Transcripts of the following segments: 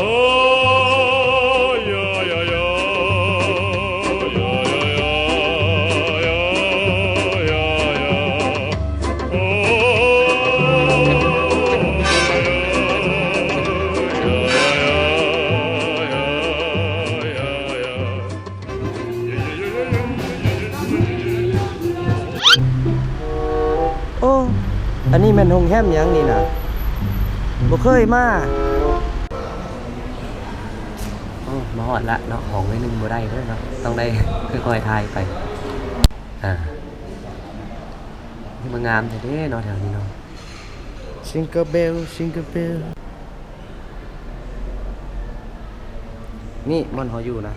ໂອ້ ອັນນີ້ແມ່ນໂຮງແຮມຫຍັງນີ້ນະ? ບໍ່ເຄີຍມາ. ໂອ້ ມາຮອດລະເນາະ, ຫ້ອງໜ້ອຍໜຶ່ງບໍ່ໄດ້ເດີເນາະ, ຕ້ອງໄດ້ຄ່ອຍໆຖ່າຍໄປ. ອ່າ ນີ້ມັນງາມແທ້ເດ້ເນາະ ແຖວນີ້ເນາະ. Jingle bell, jingle bell. ນີ້ບ່ອນເຮົາຢູ່ນະ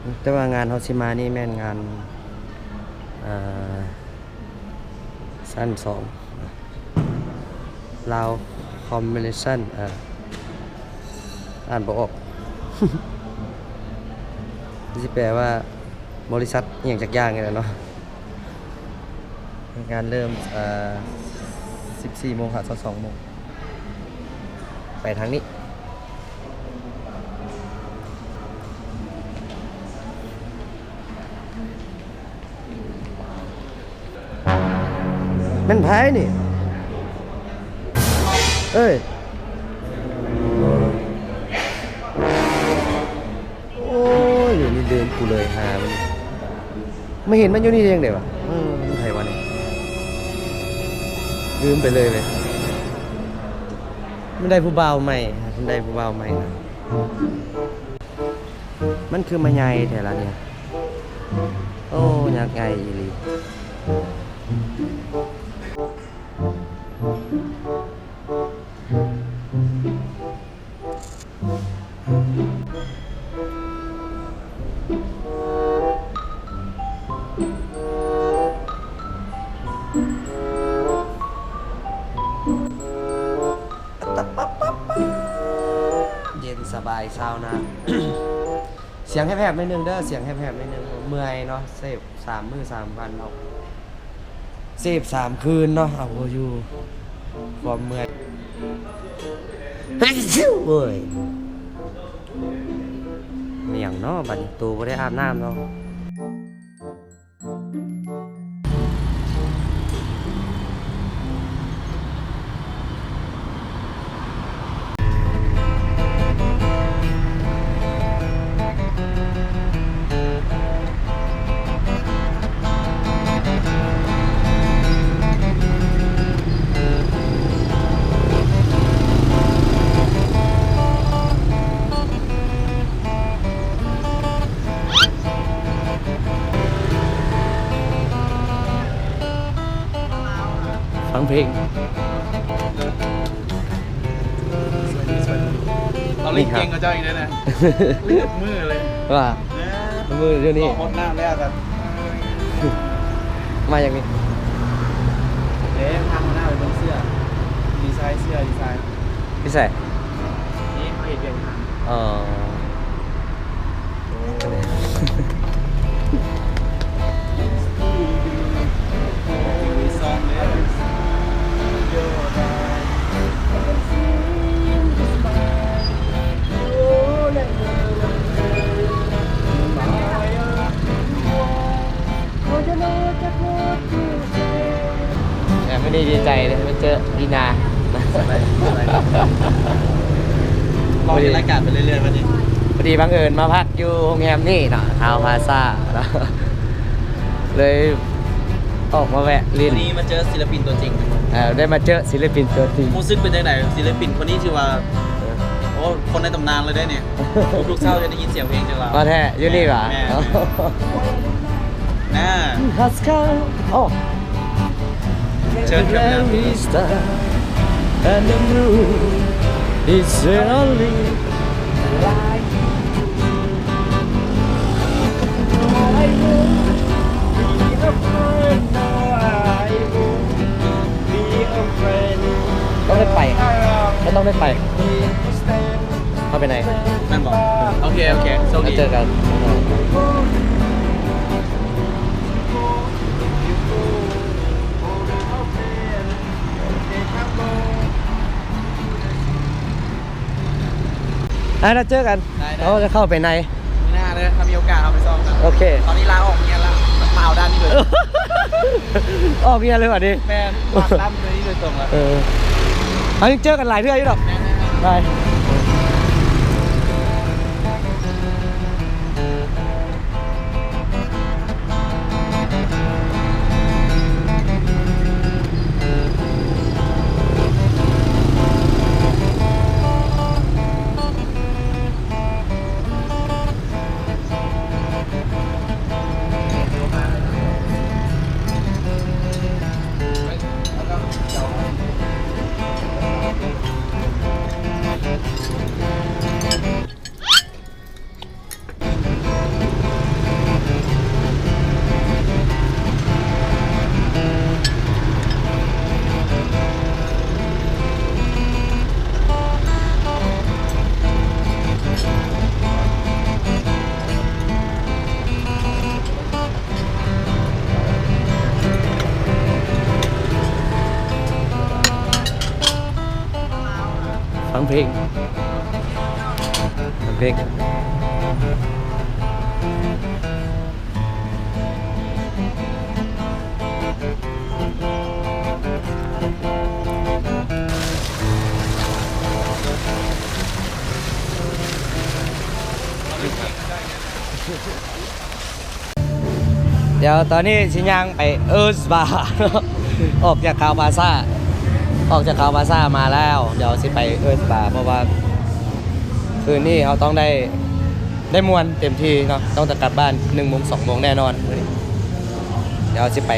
ນີ້ ແຕ່ວ່າງານເຮົາຊິມານີ້ແມ່ນງານ ເອີ ຊັ້ນສອງ ລາວຄອມມິວນິດຊັ້ນ ເອີ ອ່ານບໍ່ອອກ ຊິແປວ່າບໍລິສັດອີ່ຫຍັງຈັກຢ່າງນີ້ແຫຼະເນາະ. ງານເລີ່ມ ເອີ ສິບສີ່ໂມງຫາຊາວສອງໂມງ. ໄປທາງນີ້. ແມ່ນໃຜນີ້? ເອີຍ ໂອ້ຍ ຢູ່ນີ້ລືມກູເລີຍ ຫາມັນ ມາເຫັນມັນຢູ່ນີ້ໄດ້ຈັ່ງໃດວະ? ເອີ ມັນໃຜວະນີ້? ລືມໄປເລີຍເວີຍ. ມັນໄດ້ຜູ້ບ່າວໃໝ່ ມັນໄດ້ຜູ້ບ່າວໃໝ່ນະ. ມັນຄືມາໃຫຍ່ແທ້ລະນີ້. ໂອ້ ຍັກໃຫຍ່ອີ່ຫຼີ. ເຢັນສະບາຍຊາວນາ. ສຽງແຫບໆໜ້ອຍໜຶ່ງເດີ ສຽງແຫບໆໜ້ອຍໜຶ່ງ. ເມື່ອຍເນາະ ເສບສາມມື້ສາມວັນເນາະ ເສບສາມຄືນເນາະ. ເອົາບໍ່ຢູ່ ຄວາມເມື່ອຍ. ໂອ້ຍ ແມ່ນຫຍັງເນາະ ບັດນີ້ໂຕບໍ່ໄດ້ອາບນ້ຳເນາະ. ຟັງເພງ. ເອົາຫຼິ້ນເກັ່ງກວ່າເຈົ້າອີກເດ້ນະ ຫຼິ້ນທຸກມື້ເລີຍວ່າ ມື້ດຽວນີ້ ໂຄດໜ້າແລ້ວກັນ ມາຫຍັງນີ້ ເດ້ ພາຫົວໜ້າໄປເບິ່ງເສື້ອ ດີໄຊເສື້ອ ດີໄຊ ຢູ່ໃສ? ນີ້ເຂົາເຮັດວຽກຢູ່ຫັ້ນ ອໍ. ແຕ່ມື້ນີ້ດີໃຈເດ້ ມາເຈີລີນາ ສະບາຍດີ ສະບາຍດີ ລອງເຮັດລາຍການໄປເລື້ອຍໆ ບັດນີ້ ພໍດີບັງເອີນມາພັກຢູ່ໂຮງແຮມນີ້ເນາະ ທາວພາຊາເນາະ ເລີຍອອກມາແວະຫຼິ້ນ ມື້ນີ້ມາເຈີສິນລະປິນຕົວຈິງ ເອີ ໄດ້ມາເຈີສິນລະປິນຕົວຈິງ ຮູ້ສຶກເປັນຈັ່ງໃດ? ສິນລະປິນຄົນນີ້ຖືວ່າ ເອີ ໂອ້ ຄົນໃນຕຳນານເລີຍເດ້ນີ້ ທຸກໆເຊົ້າຈະໄດ້ຍິນສຽງເພງຈາກລາວ ວ່າແທ້ ຢູ່ນີ້ຫວາ? ແມ່ນ ນະ ຮັດສະເກີ ໂອ້ ເຊີນ ເຊີນ ຕ້ອງໄດ້ໄປ ກໍຕ້ອງໄດ້ໄປ. ເຮົາໄປໃນ ແມ່ນບໍ່? ໂອເຄ ໂອເຄ ໂຊກດີ ແລ້ວເຈີກັນ. ໂອເຄ ໂອເຄ ໂຊກດີ. ອ່ະ ນັດເຈີກັນ. ໄດ້ໆ ເຮົາຈະເຂົ້າໄປໃນ ປີໜ້າເດີ ຖ້າມີໂອກາດເຮົາໄປຊອມກັນ. ໂອເຄ ຕອນນີ້ລາອອກຮຽນລະ ມາເອົາດ້ານນີ້ເລີຍ. ອອກຮຽນເລີຍຫວານີ້? ແມ່ນ ມັກດ້ານນີ້ໂດຍຕົງລະ. ເອີ ເຮົາຍັງເຈີກັນຫຼາຍເທື່ອຢູ່ດອກ. ແມ່ນໆໆ ໄດ້. ຟັງເພງ ຟັງເພງ. ດຽວຕອນນີ້ຊິຍ່າງໄປເອີສບາ ອອກຈາກຄາວພາຊາ ອອກຈາກຄາວພາຊາມາແລ້ວ ດຽວຊິໄປເອີສບາ ເພາະວ່າຄືນນີ້ເຮົາຕ້ອງໄດ້ ໄດ້ມ່ວນເຕັມທີ່ເນາະ ຕ້ອງໄດ້ກັບບ້ານໜຶ່ງໂມງ ສອງໂມງແນ່ນອນມື້ນີ້ ດຽວເຮົາຊິໄປ.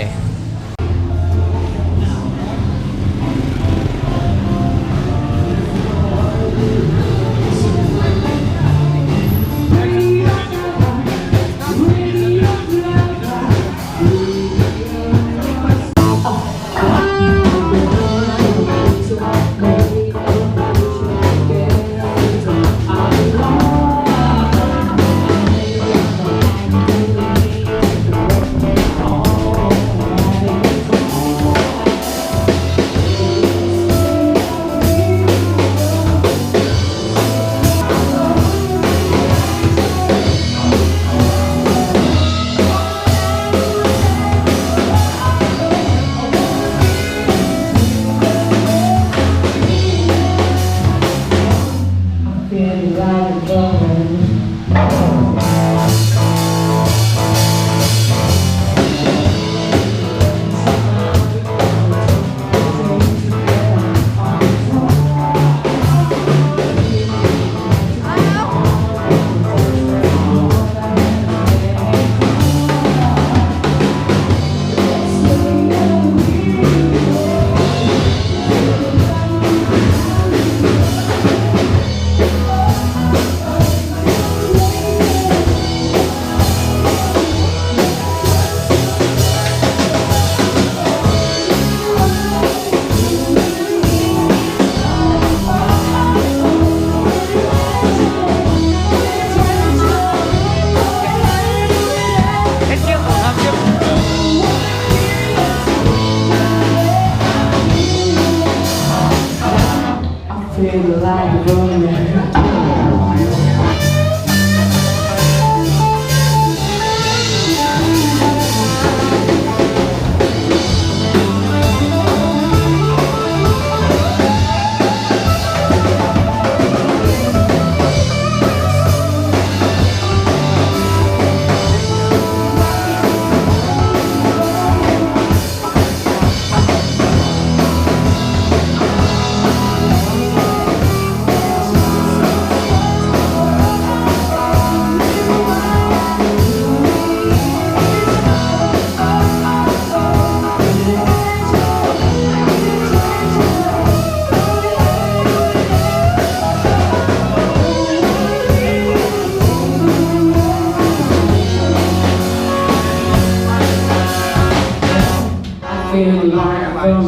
I feel like a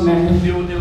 man.